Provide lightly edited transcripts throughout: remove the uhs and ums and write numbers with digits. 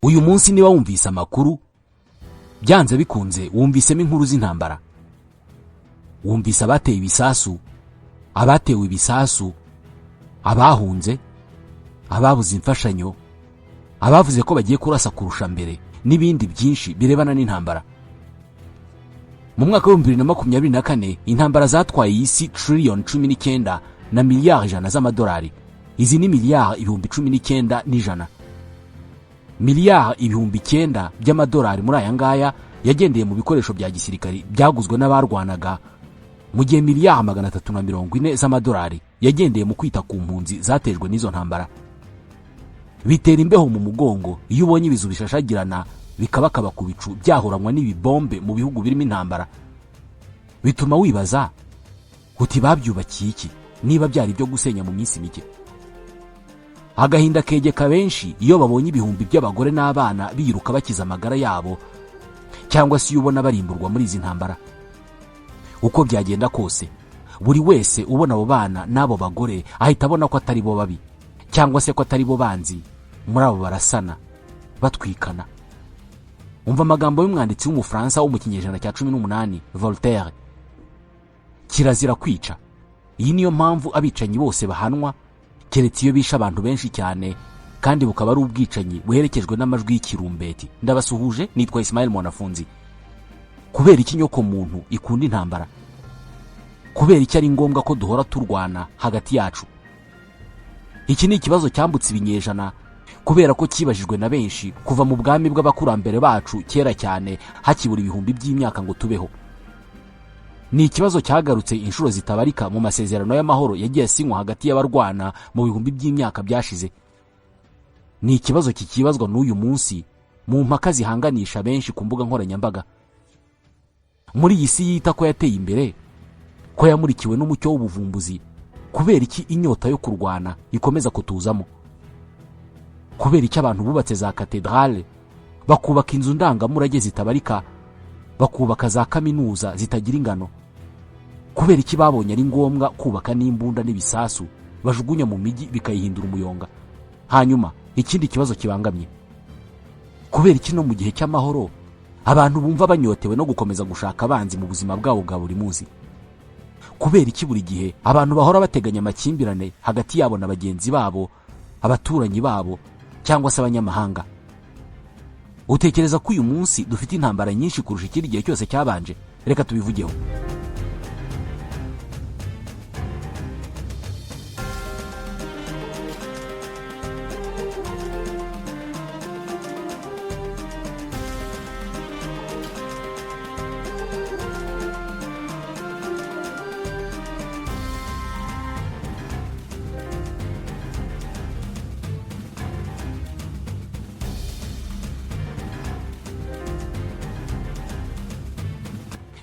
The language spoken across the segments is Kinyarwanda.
Uyu munsi niba wumvise amakuru, byanze bikunze wumvisemo inkuru z'intambara, wumvise abateye ibisasu, abatewe ibisasu, abahunze, ababuze imfashanyo, abavuze ko bagiye kurasa kurusha mbere, n'ibindi byinshi birebana n'intambara. Mu mwaka wa 2024, intambara zatwaye iyi si 19 trillion na 100 miliyari z'amadolari. Izi ni 191 miliyari, 9 miliyari by'amadolari. Muri aya ngaya yagendeye mu bikoresho bya gisirikari byaguzwe n'abarwanaga, mu gihe 340 miliyari z'amadolari yagendeye mu kwita ku mpunzi zatejwe n'izo ntambara. Bitera imbeho mu mugongo iyo ubonye ibizu bishashagirana bikabakaba ku bicu, byahuranywa n'ibibombe mu bihugu birimo intambara. Bituma wibaza uti: "Babyubakiye iki niba byari ibyo gusenya mu minsi mike?" Agahinda kegeka benshi iyo babonye ibihumbi by'abagore n'abana biruka bakiza amagara yabo, cyangwa se iyo ubona barimburwa muri izi ntambara. Uko byagenda kose, buri wese ubona abo bana n'abo bagore ahita abona ko atari bo babi, cyangwa se ko atari bo banzi muri abo barasana batwikana. Umva amagambo y'umwanditsi w'Umufaransa wo mu kinyejana cya 18, Voltaire: "Kirazira kwica. Iyi niyo mpamvu abicanyi bose bahanwa, keretse iyo bishe abantu benshi cyane kandi bukaba ari ubwicanyi buherekejwe n'amajwi y'ikirumbeti." Ndabasuhuje, nitwa Ismail Mwanafunzi. Kubera iki nyoko muntu ikunda intambara? Kubera iki ari ngombwa ko duhora turwana hagati yacu? Iki ni ikibazo cyambutse ibinyejana, kubera ko cyibajijwe na benshi kuva mu bwami bw'abakurambere bacu kera cyane, hakibura ibihumbi by'imyaka ngo tubeho. Ni ikibazo cyagarutse inshuro zitabarika mu masezerano y'amahoro yagiye asinywa hagati y'abarwana mu bihumbi by'imyaka byashize. Ni ikibazo kikibazwa n'uyu munsi mu mpaka zihanganisha benshi ku mbuga nkoranyambaga. Muri iyi si yita ko yateye imbere, ko yamurikiwe n'umucyo w'ubuvumbuzi, kubera iki inyota yo kurwana ikomeza kutuzamo? Kubera iki abantu bubatse za katedrale, bakubaka inzu ndangamurage zitabarika, bakubaka za kaminuza zitagira ingano, kubera iki babonye ari ngombwa kubaka n'imbunda n'ibisasu bajugunya mu mijyi bikayihindura umuyonga? Hanyuma ikindi kibazo kibangamye: kubera iki no mu gihe cy'amahoro abantu bumva banyotewe no gukomeza gushaka abanzi mu buzima bwabo bwa buri munsi? Kubera iki buri gihe abantu bahora bateganya amakimbirane hagati yabo na bagenzi babo, abaturanyi babo cyangwa se abanyamahanga? Utekereza ko uyu munsi dufite intambara nyinshi kurusha ikindi gihe cyose cyabanje? Reka tubivugeho.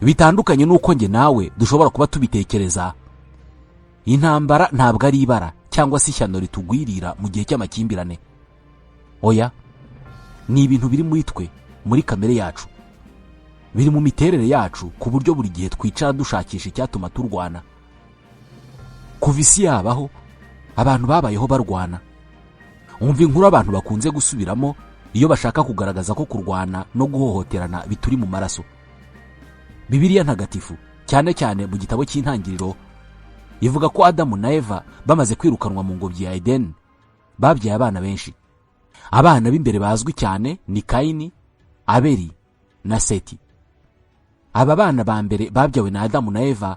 Bitandukanye n'uko njye nawe dushobora kuba tubitekereza, intambara ntabwo ari ibara cyangwa se ishyano ritugwirira mu gihe cy'amakimbirane. Oya, ni ibintu biri muri twe, muri kamere yacu, biri mu miterere yacu, ku buryo buri gihe twicara dushakisha icyatuma turwana. Kuva isi yabaho, abantu babayeho barwana. Wumva inkuru abantu bakunze gusubiramo iyo bashaka kugaragaza ko kurwana no guhohoterana bituri mu maraso. Bibiliya Ntagatifu, cyane cyane mu gitabo cy'Intangiriro, ivuga ko Adamu na Eva bamaze kwirukanwa mu ngobyi ya Edeni babyaye abana benshi. Abana b'imbere bazwi cyane ni Kayini, Abeli na Seti. Aba bana ba mbere babyawe na Adamu na Eva,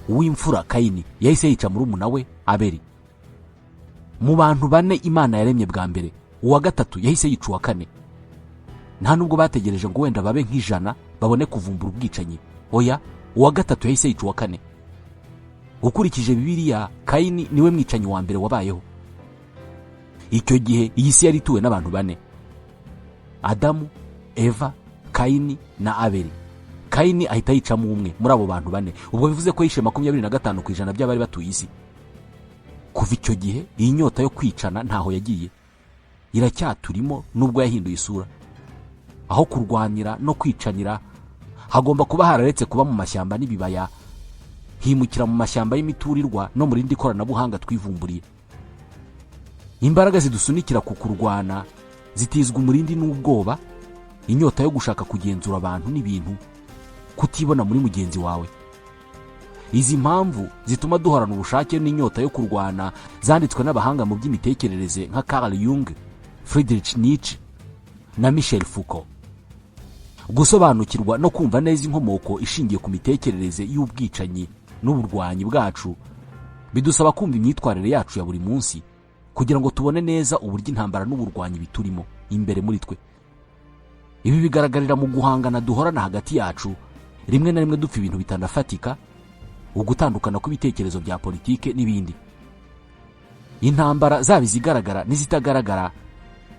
uw'imfura Kayini yahise yica murumuna we Abeli. Mu bantu bane Imana yaremye bwa mbere, uwa gatatu yahise yica uwa kane. Nta nubwo bategereje ngo wenda babe nk'100 babone kuvumbura ubwicanyi. Oya, uwa gatatu yahise yica uwa kane. Ukurikije Bibiliya, Kayini niwe mwicanyi wa mbere wabayeho. Icyo gihe iyi si yari ituwe n'abantu bane: Adamu, Eva, Kayini na Abeli. Kayini ahita yicamo umwe muri abo bantu bane. Ubwo bivuze ko yishe 25% by'abari batuye isi. Kuva icyo gihe, iyi nyota yo kwicana ntaho yagiye, iracyaturimo nubwo yahinduye isura. Aho kurwanira no kwicanira hagomba kuba hararetse kuba mu mashyamba n'ibibaya, himukira mu mashyamba y'imiturirwa no mu rindi koranabuhanga twivumburiye. Imbaraga zidusunikira ku kurwana Zitizwa umurindi n'ubwoba, inyota yo gushaka kugenzura abantu n'ibintu, kutibona muri mugenzi wawe. Izi mpamvu zituma duhorana ubushake n'inyota yo kurwana zanditswe n'abahanga mu by'imitekerereze nka Carl Jung, Friedrich Nietzsche na Michel Foucault. Gusobanukirwa no kumva neza inkomoko ishingiye ku mitekerereze y'ubwicanyi n'uburwanyi bwacu bidusaba kumva imyitwarire yacu ya buri munsi, kugira ngo tubone neza uburyo intambara n'uburwanyi biturimo imbere muri twe. Ibi bigaragarira mu guhangana duhorana hagati yacu, rimwe na rimwe dupfa ibintu bitanafatika, ugutandukana kw'ibitekerezo bya politike n'ibindi. Intambara, zaba izigaragara n'izitagaragara,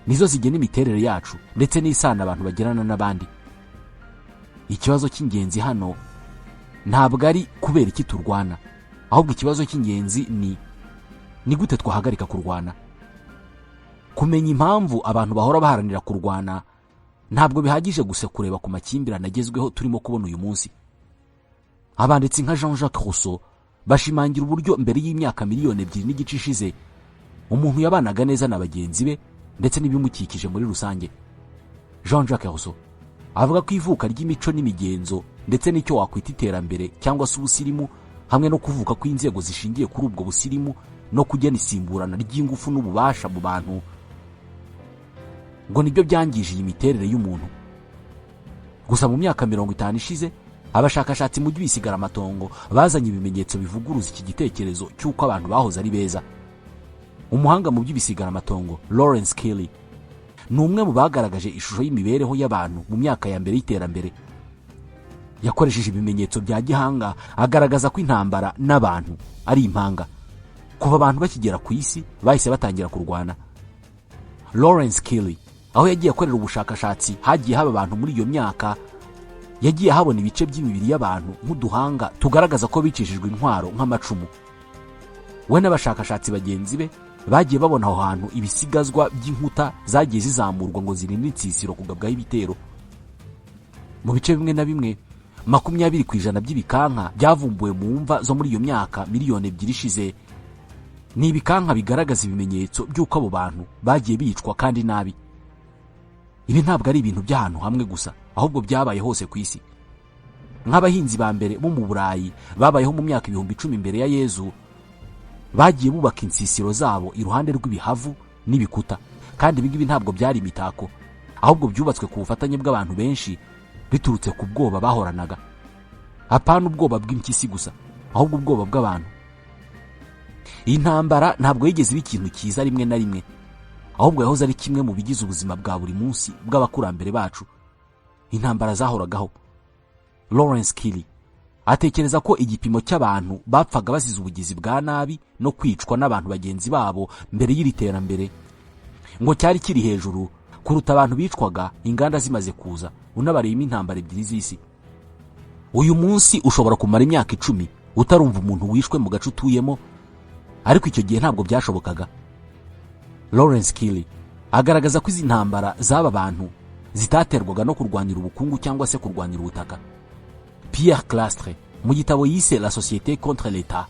nizo zigena imiterere yacu ndetse n'isano abantu bagirana n'abandi. Ikibazo cy'ingenzi hano ntabwo ari kubera iki turwana, ahubwo ikibazo cy'ingenzi ni gute twahagarika kurwana. Kumenya impamvu abantu bahora baharanira kurwana ntabwo bihagije gusa kureba ku makimbirane agezweho turimo kubona uyu munsi. Abanditsi nka Jean Jacques Rousseau bashimangira uburyo mbere y'imyaka 2.5 miliyoni ishize umuntu yabanaga neza na bagenzi be ndetse n'ibimukikije muri rusange. Jean Jacques Rousseau avuga ko ivuka ry'imico n'imigenzo ndetse n'icyo wakwita iterambere cyangwa se ubusirimu, hamwe no kuvuka kw'inzego zishingiye kuri ubwo busirimu no kugena isimburana ry'ingufu n'ububasha mu bantu, ngo nibyo byangije iyi miterere y'umuntu. Gusa mu myaka 50 ishize, abashakashatsi mu by'ibisigaramatongo bazanye ibimenyetso bivuguruza iki gitekerezo cy'uko abantu bahoze ari beza. Umuhanga mu by'ibisigaramatongo Lawrence Kelly ni umwe mu bagaragaje ishusho y'imibereho y'abantu mu myaka ya mbere y'iterambere. Yakoresheje ibimenyetso bya gihanga agaragaza ko intambara n'abantu ari impanga. Kuva abantu bakigera ku isi bahise batangira kurwana. Lawrence Kelly, aho yagiye akorera ubushakashatsi hagiye haba abantu muri iyo myaka, yagiye ahabona ibice by'imibiri y'abantu nk'uduhanga tugaragaza ko bicishijwe intwaro nk'amacumu. We n'abashakashatsi bagenzi be bagiye babona aho hantu ibisigazwa by'inkuta zagiye zizamurwa ngo zirinde insisiro kugabwaho ibitero. Mu bice bimwe na bimwe, 20% by'ibikanka byavumbuwe mu mva zo muri iyo myaka 2 miliyoni ishize ni ibikanka bigaragaza ibimenyetso by'uko abo bantu bagiye bicwa kandi nabi. Ibi ntabwo ari ibintu by'ahantu hamwe gusa, ahubwo byabaye hose ku isi. Nk'abahinzi ba mbere bo mu Burayi babayeho mu myaka 10,000 mbere ya Yezu, bagiye bubaka insisiro zabo iruhande rw'ibihavu n'ibikuta, kandi ibi ngibi ntabwo byari imitako, ahubwo byubatswe ku bufatanye bw'abantu benshi biturutse ku bwoba bahoranaga. Apana ubwoba bw'impyisi gusa, ahubwo ubwoba bw'abantu. Iyi ntambara ntabwo yigeze iba ikintu cyiza rimwe na rimwe, ahubwo yahoze ari kimwe mu bigize ubuzima bwa buri munsi bw'abakurambere bacu. Intambara zahoragaho. Lawrence Kelly atekereza ko igipimo cy'abantu bapfaga bazize ubugizi bwa nabi no kwicwa n'abantu bagenzi babo mbere y'iri terambere ngo cyari kiri hejuru kuruta abantu bicwaga inganda zimaze kuza, unabareyemo intambara ebyiri z'isi. Uyu munsi ushobora kumara imyaka 10 utarumva umuntu wishwe mu gace utuyemo, ariko icyo gihe ntabwo byashobokaga. Lawrence Kelly agaragaza ko izi ntambara z'aba bantu zitaterwaga no kurwanira ubukungu cyangwa se kurwanira ubutaka. Pierre Clastre, mu gitabo yise "La Société contre l'État",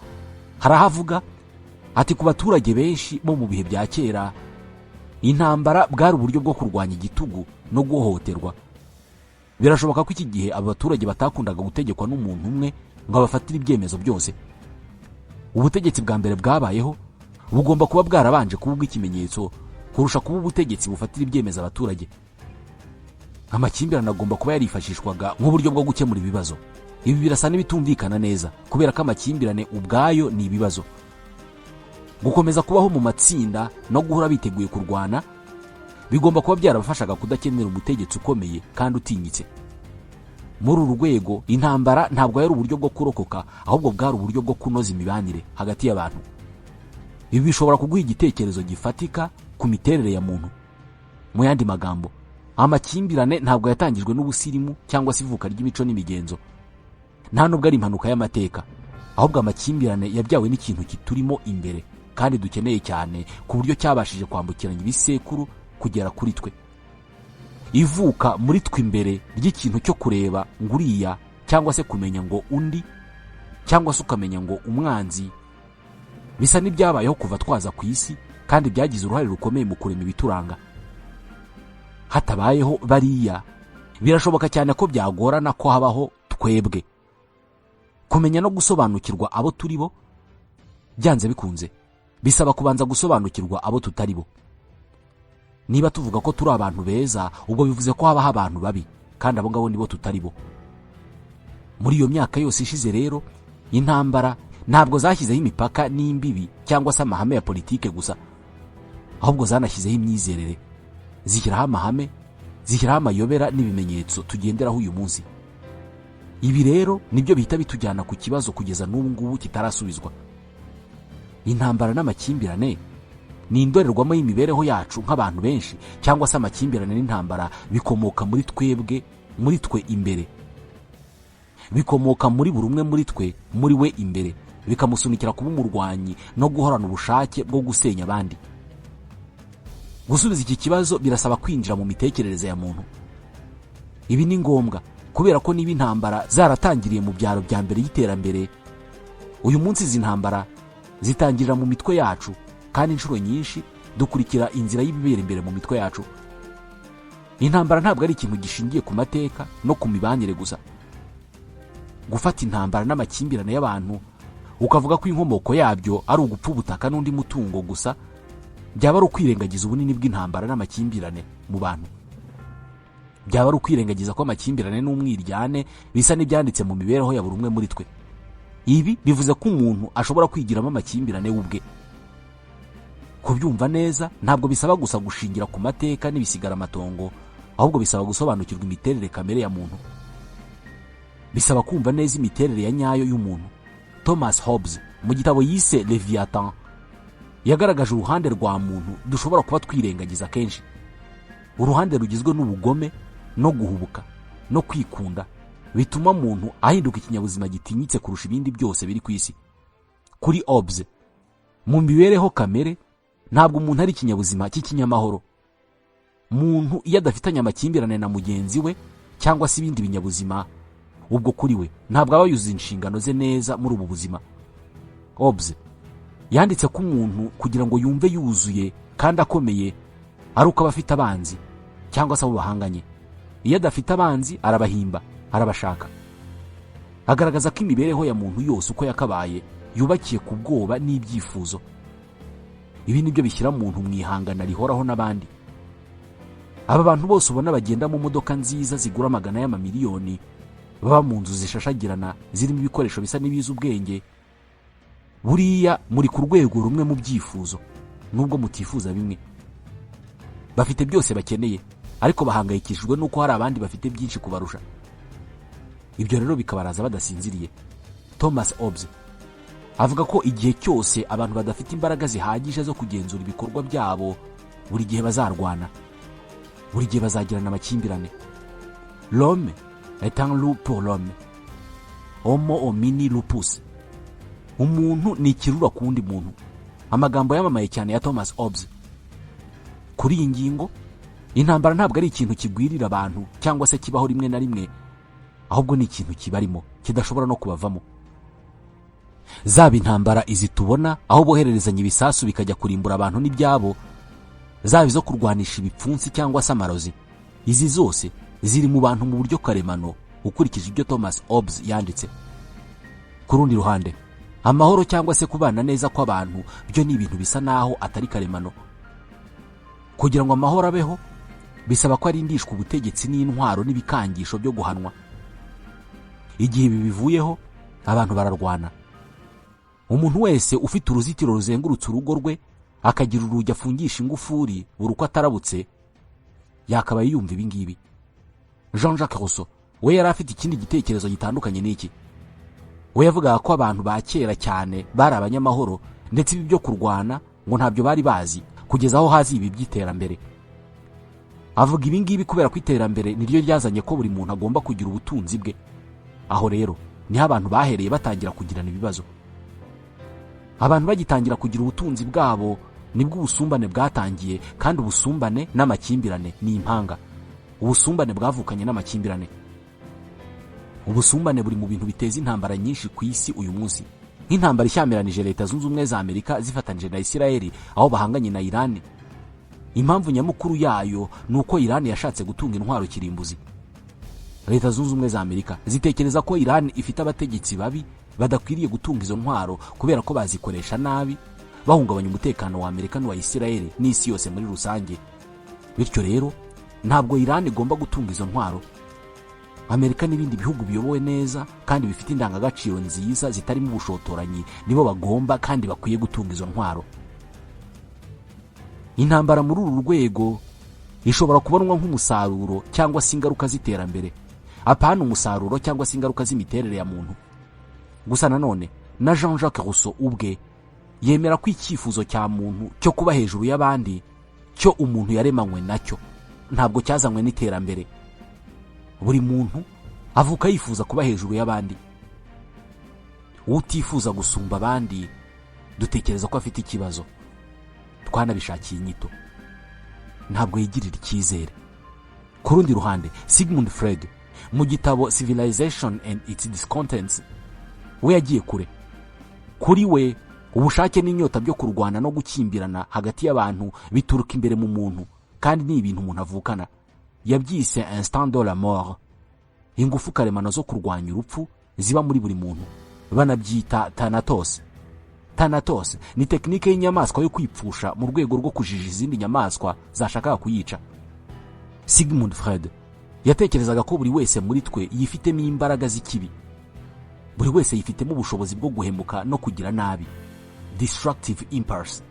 hari aho avuga ati: "Ku baturage benshi bo mu bihe bya kera, intambara bwari uburyo bwo kurwanya igitugu no guhohoterwa. Birashoboka ko iki gihe aba baturage batakundaga gutegekwa n'umuntu umwe ngo abafatire ibyemezo byose. Ubutegetsi bwa mbere bwabayeho bugomba kuba bwarabanje kuba ubw'ikimenyetso kurusha kuba ubutegetsi bufatira ibyemezo abaturage. Amakimbirane agomba kuba yarifashishwaga nk'uburyo bwo gukemura ibibazo. Ibi birasa n'ibitumvikana neza, kubera ko amakimbirane ubwayo ni ibibazo. Gukomeza kubaho mu matsinda no guhora biteguye kurwana bigomba kuba byarabafashaga kudakenera umutegetsi ukomeye kandi utinyitse. Muri uru rwego, intambara ntabwo yari uburyo bwo kurokoka, ahubwo bwari uburyo bwo kunoza imibanire hagati y'abantu. Ibi bishobora kuguha igitekerezo gifatika ku miterere ya muntu. Mu yandi magambo, amakimbirane ntabwo yatangijwe n'ubusirimu cyangwa se ivuka ry'imico n'imigenzo, nta nubwo ari impanuka y'amateka, ahubwo amakimbirane yabyawe n'ikintu kiturimo imbere kandi dukeneye cyane, ku buryo cyabashije kwambukiranya ibisekuru kugera kuri twe. Ivuka muri twe imbere ry'ikintu cyo kureba ngo uriya, cyangwa se kumenya ngo undi, cyangwa se ukamenya ngo umwanzi, bisa n'ibyabayeho kuva twaza ku isi, kandi byagize uruhare rukomeye mu kurema ibituranga. Hatabayeho bariya, birashoboka cyane ko byagorana ko habaho twebwe. Kumenya no gusobanukirwa abo turi bo, byanze bikunze bisaba kubanza gusobanukirwa abo tutari bo. Niba tuvuga ko turi abantu beza, ubwo bivuze ko habaho abantu babi, kandi abo ngabo nibo tutari bo. Muri iyo myaka yose ishize rero, intambara ntabwo zashyizeho imipaka n'imbibi cyangwa se amahame ya politike gusa, ahubwo zanashyizeho imyizerere, zishyiraho amahame, zishyiraho amayobera n'ibimenyetso tugenderaho uyu munsi. Ibi rero nibyo bihita bitujyana ku kibazo kugeza n'ubu ngubu kitarasubizwa: intambara n'amakimbirane ni indorerwamo y'imibereho yacu nk'abantu benshi, cyangwa se amakimbirane n'intambara bikomoka muri twebwe, muri twe imbere, bikomoka muri buri umwe muri twe, muri we imbere, bikamusunikira kuba umurwanyi no guhorana ubushake bwo gusenya abandi? Gusubiza iki kibazo birasaba kwinjira mu mitekerereze ya muntu. Ibi ni ngombwa kubera ko niba intambara zaratangiriye mu byaro bya mbere y'iterambere, uyu munsi izi ntambara zitangirira mu mitwe yacu, kandi inshuro nyinshi dukurikira inzira y'ibibera imbere mu mitwe yacu. Intambara ntabwo ari ikintu gishingiye ku mateka no ku mibanire gusa. Gufata intambara n'amakimbirane y'abantu ukavuga ko inkomoko yabyo ari ugupfa ubutaka n'undi mutungo gusa, byaba ari ukwirengagiza ubunini bw'intambara n'amakimbirane mu bantu. Byaba ari ukwirengagiza ko amakimbirane n'umwiryane bisa n'ibyanditse mu mibereho ya buri umwe muri twe. Ibi bivuze ko umuntu ashobora kwigiramo amakimbirane we ubwe. Kubyumva neza, ntabwo bisaba gusa gushingira ku mateka n'ibisigaramatongo, ahubwo bisaba gusobanukirwa imiterere kamere ya muntu. Bisaba kumva neza imiterere ya nyayo y'umuntu. Thomas Hobbes, mu gitabo yise Leviathan, yagaragaje uruhande rwa muntu dushobora kuba twirengagiza kenshi, uruhande rugizwe n'ubugome no guhubuka no kwikunda, bituma muntu ahinduka ikinyabuzima gitinyitse kurusha ibindi byose biri ku isi. Kuri Hobbes, mu mibereho kamere, ntabwo umuntu ari ikinyabuzima cy'ikinyamahoro. Muntu iyo adafitanye amakimbirane na mugenzi we cyangwa se ibindi binyabuzima, ubwo kuri we ntabwo aba yuzuza inshingano ze neza muri ubu buzima. Hobbes yanditse ko umuntu kugira ngo yumve yuzuye kandi akomeye ari uko aba afite abanzi cyangwa se abo bahanganye. Iyo adafite abanzi, arabahimba, arabashaka. Agaragaza ko imibereho ya muntu yose uko yakabaye yubakiye ku bwoba n'ibyifuzo. Ibi nibyo bishyira muntu mu ihangana rihoraho n'abandi. Aba bantu bose ubona bagenda mu modoka nziza zigura amagana y'amamiliyoni, baba mu nzu zishashagirana zirimo ibikoresho bisa n'ibizi ubwenge, buriya muri ku rwego rumwe mu byifuzo, nubwo mutifuza bimwe. Bafite byose bakeneye, ariko bahangayikishijwe n'uko hari abandi bafite byinshi kubarusha. Ibyo rero bikabaraza badasinziriye. Thomas Hobbes avuga ko igihe cyose abantu badafite imbaraga zihagije zo kugenzura ibikorwa byabo, buri gihe bazarwana, buri gihe bazagirana amakimbirane. "L'homme est un loup pour l'homme, homo homini lupus." Umuntu ni ikirura ku wundi muntu. Amagambo yamamaye cyane ya Thomas Hobbes. Kuri iyi ngingo, intambara ntabwo ari ikintu kigwirira abantu cyangwa se kibaho rimwe na rimwe, ahubwo ni ikintu kibarimo kidashobora no kubavamo. Zaba intambara izi tubona aho bohererezanya ibisasu bikajya kurimbura abantu n'ibyabo, zaba izo kurwanisha ibipfunsi cyangwa se amarozi, izi zose ziri mu bantu mu buryo karemano, ukurikije ibyo Thomas Hobbes yanditse. Ku rundi ruhande, amahoro cyangwa se kubana neza kw'abantu byo ni ibintu bisa naho atari karemano. Kugira ngo amahoro abeho, bisaba ko arindishwa ubutegetsi n'intwaro n'ibikangisho byo guhanwa. Igihe ibi bivuyeho, abantu bararwana. Umuntu wese ufite uruzitiro ruzengurutse urugo rwe, akagira urugi afungisha ingufuri buri uko atarabutse, yakabaye yumva ibi ngibi. Jean Jacques Rousseau we yari afite ikindi gitekerezo gitandukanye n'iki. We yavugaga ko abantu ba kera cyane bari abanyamahoro, ndetse ibi byo kurwana ngo ntabyo bari bazi kugeza aho hazi ibi by'iterambere. Avuga ibi ngibi kubera ko iterambere niryo ryazanye ko buri muntu agomba kugira ubutunzi bwe. Aho rero niho abantu bahereye batangira kugirana ibibazo. Abantu bagitangira kugira ubutunzi bwabo, nibwo ubusumbane bwatangiye, kandi ubusumbane n'amakimbirane ni impanga. Ubusumbane bwavukanye n'amakimbirane. Ubusumbane buri mu bintu biteza intambara nyinshi ku isi uyu munsi, nk'intambara ishyamiranije Leta Zunze Ubumwe za Amerika zifatanije na Isirayeli, aho bahanganye na Irani. Impamvu nyamukuru yayo ni uko Irani yashatse gutunga intwaro kirimbuzi. Leta Zunze Ubumwe za Amerika zitekereza ko Irani ifite abategetsi babi badakwiriye gutunga izo ntwaro, kubera ko bazikoresha nabi, bahungabanya umutekano wa Amerika n'uwa Isirayeli n'isi yose muri rusange. Bityo rero, ntabwo Irani igomba gutunga izo ntwaro. Amerika n'ibindi bihugu biyobowe neza kandi bifite indangagaciro nziza zitarimo ubushotoranyi nibo bagomba kandi bakwiye gutunga izo ntwaro. Intambara muri uru rwego ishobora kubonwa nk'umusaruro cyangwa se ingaruka z'iterambere, apana umusaruro cyangwa se ingaruka z'imiterere ya muntu. Gusa nanone na Jean Jacques Rousseau ubwe yemera ko icyifuzo cya muntu cyo kuba hejuru y'abandi, cyo umuntu yaremanywe nacyo, ntabwo cyazanywe n'iterambere. Buri muntu avuka yifuza kuba hejuru y'abandi. Utifuza gusumba abandi dutekereza ko afite ikibazo, twanabishakiye inyito: ntabwo yigirira icyizere. Ku rundi ruhande, Sigmund Freud mu gitabo Civilization and Its Discontents we yagiye kure. Kuri we, ubushake n'inyota byo kurwana no gukimbirana hagati y'abantu bituruka imbere mu muntu, kandi ni ibintu umuntu avukana. Yabyise instinct de la mort, ingufu karemano zo kurwanya urupfu ziba muri buri muntu. Banabyita thanatos. Thanatos ni tekinike y'inyamaswa yo kwipfusha mu rwego rwo kujija izindi nyamaswa zashakaga kuyica. Sigmund Freud yatekerezaga ko buri wese muri twe yifitemo imbaraga z'ikibi. Buri wese yifitemo ubushobozi bwo guhemuka no kugira nabi, destructive impulse.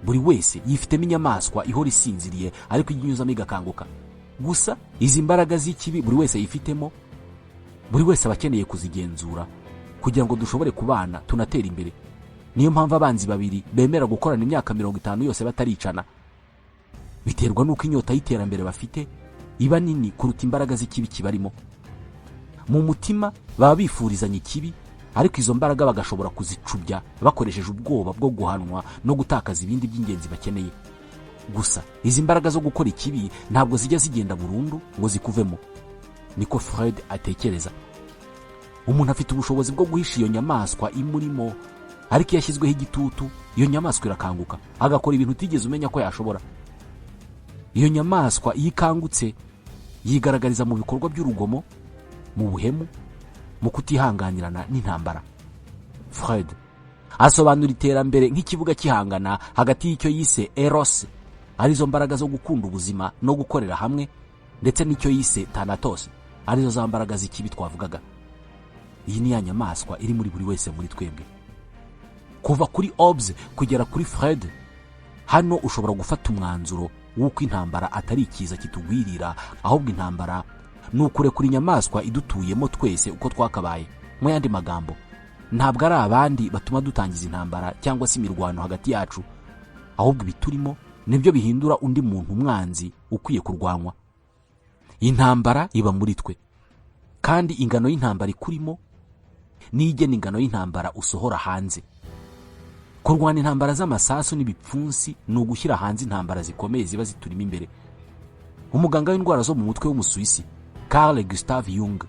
Buri wese yifitemo inyamaswa ihora isinziriye, ariko ijya inyuzamo igakanguka. Gusa izi mbaraga z'ikibi buri wese yifitemo, buri wese aba akeneye kuzigenzura kugira ngo dushobore kubana tunatera imbere. Niyo mpamvu abanzi babiri bemera gukorana imyaka 50 yose bataricana. Biterwa n'uko inyota y'iterambere bafite iba nini kuruta imbaraga z'ikibi kibarimo mu mutima. Baba bifurizanya ikibi, ariko izo mbaraga bagashobora kuzicubya bakoresheje ubwoba bwo guhanwa no gutakaza ibindi by'ingenzi bakeneye. Gusa izi mbaraga zo gukora ikibi ntabwo zijya zigenda burundu ngo zikuvemo, niko Freud atekereza. Umuntu afite ubushobozi bwo guhisha iyo nyamaswa imurimo, ariko iyo ashyizweho igitutu, iyo nyamaswa irakanguka, agakora ibintu utigeze umenya ko yashobora. Iyo nyamaswa iyo ikangutse yigaragariza mu bikorwa by'urugomo, mu buhemu, mu kutihanganirana n'intambara. Freud asobanura iterambere nk'ikibuga cy'ihangana hagati y'icyo yise eros, arizo mbaraga zo gukunda ubuzima no gukorera hamwe, ndetse n'icyo yise thanatos, arizo za mbaraga z'ikibi twavugaga. Iyi ni ya nyamaswa iri muri buri wese muri twebwe. Kuva kuri Hobbes kugera kuri Freud, hano ushobora gufata umwanzuro w'uko intambara atari ikiza kitugwirira, ahubwo intambara ni ukurekura inyamaswa idutuyemo twese uko twakabaye. Mu yandi magambo, ntabwo ari abandi batuma dutangiza intambara cyangwa se imirwano hagati yacu, ahubwo ibiturimo nibyo bihindura undi muntu umwanzi ukwiye kurwanywa. Intambara iba muri twe, kandi ingano y'intambara ikurimo niyo igena ingano y'intambara usohora hanze. Kurwana intambara z'amasasu n'ibipfunsi ni ugushyira hanze intambara zikomeye ziba ziturimo imbere. Umuganga w'indwara zo mu mutwe w'Umusuwisi Carl Gustav Jung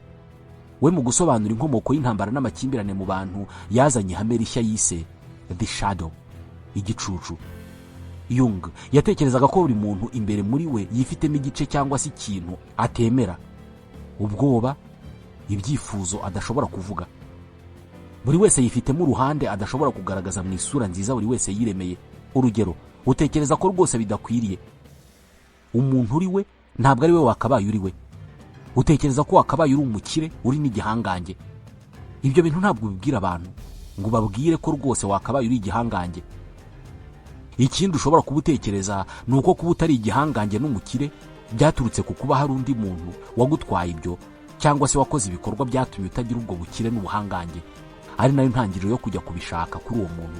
we, mu gusobanura inkomoko y'intambara n'amakimbirane mu bantu, yazanye ihame rishya yise the shadow, igicucu. Jung yatekerezaga ko buri muntu imbere muri we yifitemo igice cyangwa se ikintu atemera, ubwoba, ibyifuzo adashobora kuvuga. Buri wese yifitemo uruhande adashobora kugaragaza mu isura nziza buri wese yiremeye. Urugero, utekereza ko rwose bidakwiriye umuntu uri we ntabwo ari we wakabaye uri we. Utekereza ko wakabaye uri umukire, uri n'igihangange. Ibyo bintu ntabwo ubibwira abantu ngo ubabwire ko rwose wakabaye uri igihangange. Ikindi ushobora kuba utekereza ni uko kuba utari igihangange n'umukire byaturutse ku kuba hari undi muntu wagutwaye ibyo, cyangwa se wakoze ibikorwa byatumye utagira ubwo bukire n'ubuhangange, ari nayo ntangiriro yo kujya kubishaka kuri uwo muntu.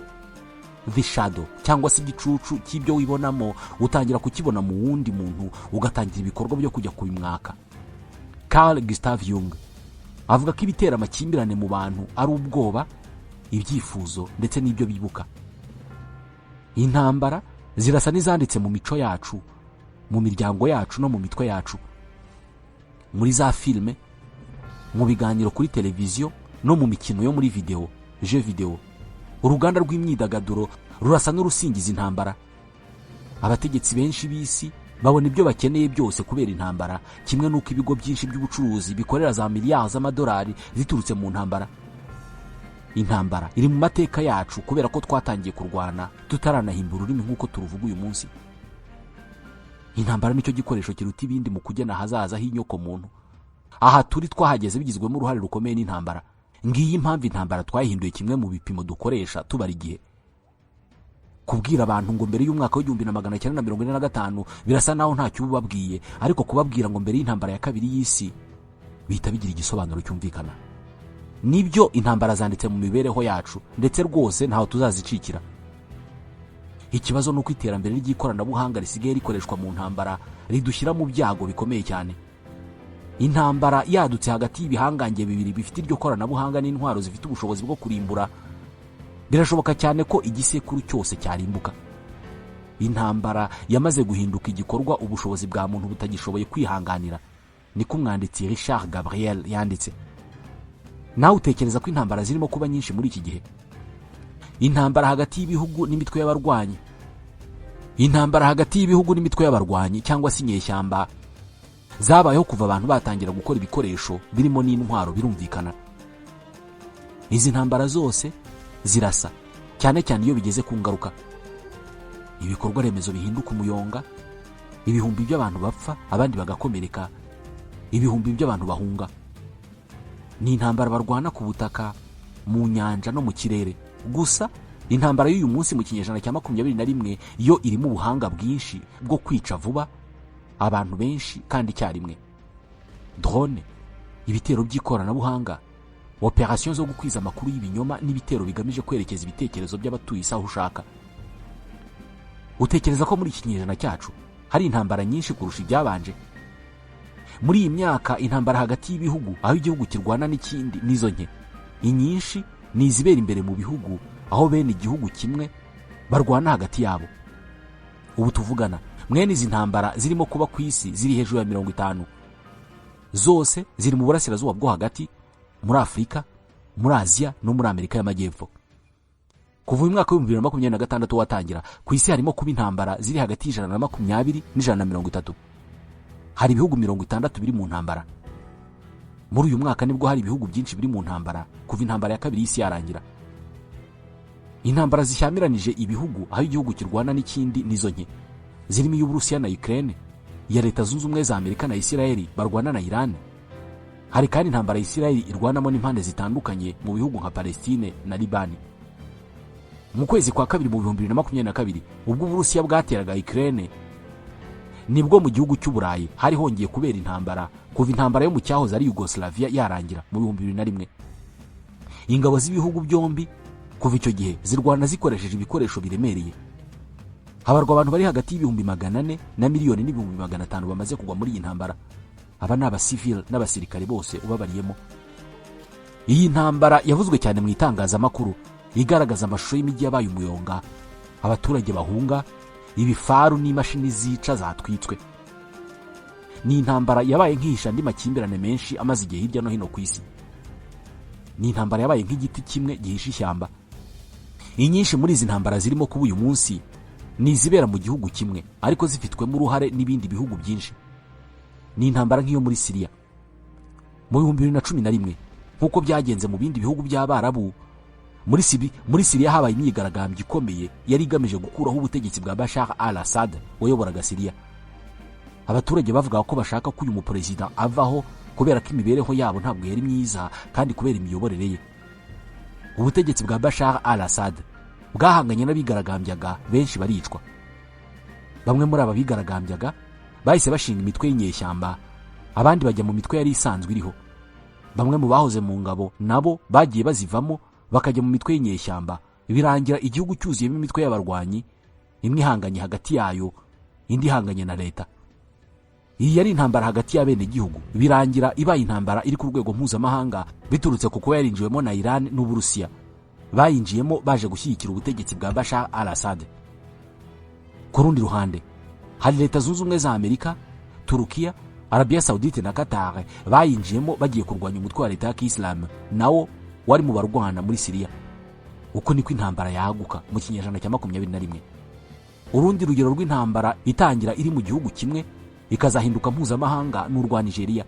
The shadow cyangwa se igicucu cy'ibyo wibonamo utangira kukibona mu wundi muntu, ugatangira ibikorwa byo kujya kubimwaka. Carl Gustav Jung avuga ko ibitera amakimbirane mu bantu ari ubwoba, ibyifuzo ndetse n'ibyo bibuka. Intambara zirasa n'izanditse mu mico yacu, mu miryango yacu no mu mitwe yacu. Muri za filime, mu biganiro kuri televiziyo no mu mikino yo muri videwo, jeux vidéo, uruganda rw'imyidagaduro rurasa n'urusingiza intambara. Abategetsi benshi b'isi babona ibyo bakeneye byose kubera intambara, kimwe n'uko ibigo byinshi by'ubucuruzi bikorera za miliyari z'amadolari ziturutse mu ntambara. Intambara iri mu mateka yacu kubera ko twatangiye kurwana tutaranahimba ururimi nk'uko turuvuga uyu munsi. Intambara nicyo gikoresho kiruta ibindi mu kugena ahazaza h'inyoko muntu. Aha turi twahageze bigizwemo uruhare rukomeye n'intambara. Ngiyi impamvu intambara twayihinduye kimwe mu bipimo dukoresha tubara igihe. Kubwira abantu ngo mbere y'umwaka w'1945 birasa naho ntacyo uba ubabwiye, ariko kubabwira ngo mbere y'intambara ya kabiri y'isi bihita bigira igisobanuro cyumvikana. Nibyo, intambara zanditse mu mibereho yacu, ndetse rwose ntaho tuzazicikira. Ikibazo ni uko iterambere ry'ikoranabuhanga risigaye rikoreshwa mu ntambara ridushyira mu byago bikomeye cyane. Intambara yadutse hagati y'ibihangange bibiri bifite iryo koranabuhanga n'intwaro zifite ubushobozi bwo kurimbura, birashoboka cyane ko igisekuru cyose cyarimbuka. Intambara yamaze guhinduka igikorwa ubushobozi bwa muntu butagishoboye kwihanganira, niko umwanditsi Richard Gabriel yanditse. Nawe utekereza ko intambara zirimo kuba nyinshi muri iki gihe? Intambara hagati y'ibihugu n'imitwe y'abarwanyi, intambara hagati y'ibihugu n'imitwe y'abarwanyi cyangwa se inyeshyamba zabayeho kuva abantu batangira gukora ibikoresho birimo n'intwaro. Birumvikana, izi ntambara zose zirasa, cyane cyane iyo bigeze ku ngaruka: ibikorwa remezo bihinduka umuyonga, ibihumbi by'abantu bapfa abandi bagakomereka, ibihumbi by'abantu bahunga. Ni intambara barwana ku butaka, mu nyanja no mu kirere. Gusa intambara y'uyu munsi mu kinyejana cya 21 yo irimo ubuhanga bwinshi bwo kwica vuba abantu benshi kandi icyarimwe: drone, ibitero by'ikoranabuhanga, operasiyo zo gukwiza amakuru y'ibinyoma n'ibitero bigamije kwerekeza ibitekerezo by'abatuye isi aho ushaka. Utekereza ko muri iki kinyejana cyacu hari intambara nyinshi kurusha ibyabanje? Muri iyi myaka, intambara hagati y'ibihugu, aho igihugu kirwana n'ikindi, nizo nke. Inyinshi ni izibera imbere mu bihugu, aho bene igihugu kimwe barwana hagati yabo. Ubu tuvugana, mwene izi ntambara zirimo kuba ku isi ziri hejuru ya 50. Zose ziri mu Burasirazuba bwo Hagati, muri Afurika, muri Aziya no muri Amerika y'Amajyepfo. Kuva uyu mwaka w'2026 watangira, ku isi harimo kuba intambara ziri hagati y'120 n'130. Hari ibihugu 60 biri mu ntambara. Muri uyu mwaka nibwo hari ibihugu byinshi biri mu ntambara kuva intambara ya kabiri y'isi yarangira. Intambara zishyamiranyije ibihugu, aho igihugu kirwana n'ikindi, nizo nke. Zirimo iy'Uburusiya na Ukraine, iya Leta Zunze Ubumwe za Amerika na Isirayeli barwana na Iran. Hari kandi intambara ya Isirayeli irwanamo n'impande zitandukanye mu bihugu nka Palestine na Libani. Mu kwezi kwa kabiri mu 2022, ubwo Uburusiya bwateraga Ukraine, nibwo mu gihugu cy'Uburayi hari hongeye kubera intambara kuva intambara yo mu cyahoze ari Yugoslavia yarangira mu 2001. Ingabo z'ibihugu byombi kuva icyo gihe zirwana zikoresheje ibikoresho biremereye. Habarwa abantu bari hagati y'400,000 na 1,500,000 bamaze kugwa muri iyi ntambara. Aba ni abasivili n'abasirikare bose ubabariyemo. Iyi ntambara yavuzwe cyane mu itangazamakuru, igaragaza amashusho y'imijyi yabaye umuyonga, abaturage bahunga, ibifaru n'imashini zica zatwitswe. Ni intambara yabaye nk'ihisha andi makimbirane menshi amaze igihe hirya no hino ku isi. Ni intambara yabaye nk'igiti kimwe gihisha ishyamba. Inyinshi muri izi ntambara zirimo kuba uyu munsi ni izibera mu gihugu kimwe ariko zifitwemo uruhare n'ibindi bihugu byinshi. Ni intambara nk'iyo muri Siriya mu 2011. Nk'uko byagenze mu bindi bihugu by'Abarabu, muri Siriya habaye imyigaragambyo ikomeye yari igamije gukuraho ubutegetsi bwa Bashar al Assad wayoboraga Siriya. Abaturage bavugaga ko bashaka ko uyu muperezida avaho kubera ko imibereho yabo ntabwo yari myiza kandi kubera imiyoborere ye. Ubutegetsi bwa Bashar al Assad bwahanganye n'abigaragambyaga, benshi baricwa. Bamwe muri aba bigaragambyaga bahise bashinga imitwe y'inyeshyamba, abandi bajya mu mitwe yari isanzwe iriho. Bamwe mu bahoze mu ngabo nabo bagiye bazivamo bakajya mu mitwe y'inyeshyamba, birangira igihugu cyuzuyemo imitwe y'abarwanyi, imwe ihanganye hagati yayo, indi ihanganye na leta. Iyi yari intambara hagati y'abenegihugu, birangira ibaye intambara iri ku rwego mpuzamahanga biturutse ku kuba yarinjiwemo na Iran n'Uburusiya, bayinjiyemo baje gushyigikira ubutegetsi bwa Bashar al Assad. Ku rundi ruhande hari Leta Zunze Ubumwe za Amerika, Turukiya, Arabiya Sawudite na Qatar, bayinjiyemo bagiye kurwanya umutwe wa Leta ya Kisilamu nawo wari mu barwana muri Siriya. Uko niko intambara yaguka mu kinyejana cya 21. Urundi rugero rw'intambara itangira iri mu gihugu kimwe ikazahinduka mpuzamahanga ni urwa Nigeria.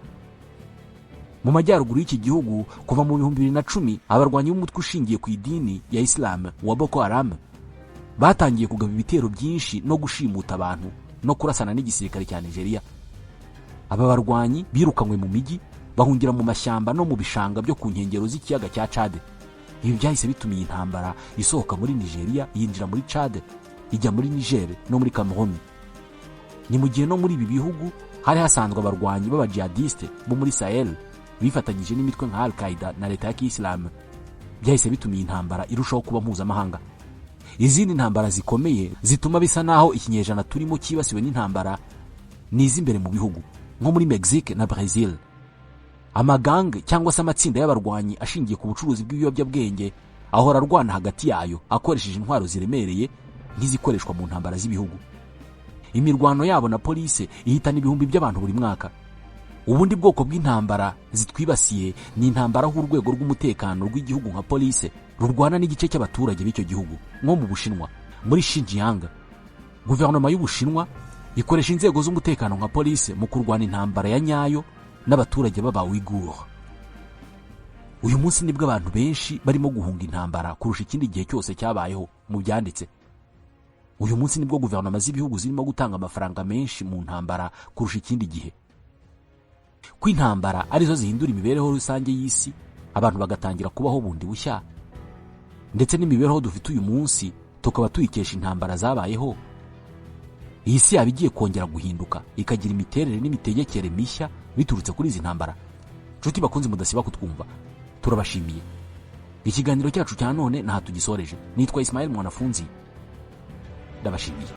Mu majyaruguru y'iki gihugu, kuva mu 2010, abarwanyi b'umutwe ushingiye ku idini ya Isilamu wa Boko Haram batangiye kugaba ibitero byinshi no gushimuta abantu no kurasana n'igisirikare cya Nigeria. Aba barwanyi birukanywe mu mijyi, bahungira mu mashyamba no mu bishanga byo ku nkengero z'ikiyaga cya Chad. Ibi byahise bituma iyi ntambara isohoka muri Nigeria, yinjira muri Chad, ijya muri Niger no muri Cameroon. Ni mu gihe no muri ibi bihugu hari hasanzwe abarwanyi b'abajihadiste bo muri Sahel bifatanyije n'imitwe nka Al Qaeda na Leta ya Kiyisilamu. Byahise bituma iyi ntambara irushaho kuba mpuzamahanga. Izindi ntambara zikomeye zituma bisa naho ikinyejana turimo cyibasiwe n'intambara ni iz'imbere mu bihugu, nko muri Mexique na Brazil. Amagange cyangwa se amatsinda y'abarwanyi ashingiye ku bucuruzi bw'ibiyobyabwenge ahora arwana hagati yayo akoresheje intwaro ziremereye nk'izikoreshwa mu ntambara z'ibihugu. Imirwano yabo na polisi ihitana ibihumbi by'abantu buri mwaka. Ubundi bwoko bw'intambara zitwibasiye ni intambara aho urwego rw'umutekano rw'igihugu nka polisi rurwana n'igice cy'abaturage b'icyo gihugu, nko mu Bushinwa, muri Xinjiang. Guverinoma y'Ubushinwa ikoresha inzego z'umutekano nka polisi mu kurwana intambara ya nyayo n'abaturage b'aba Uyghur. Uyu munsi nibwo abantu benshi barimo guhunga intambara kurusha ikindi gihe cyose cyabayeho mu byanditse. Uyu munsi nibwo guverinoma z'ibihugu zirimo gutanga amafaranga menshi mu ntambara kurusha ikindi gihe. Ko intambara arizo zihindura imibereho rusange y'isi, abantu bagatangira kubaho bundi bushya, ndetse n'imibereho dufite uyu munsi tukaba tuyikesha intambara zabayeho. Iyi si yaba igiye kongera guhinduka, ikagira imiterere n'imitegekere mishya biturutse kuri izi ntambara. Nshuti bakunze mudasiba kutwumva, turabashimiye. Ikiganiro cyacu cya none ntaha tugisoreje. Nitwa Ismael Mwanafunzi, ndabashimiye.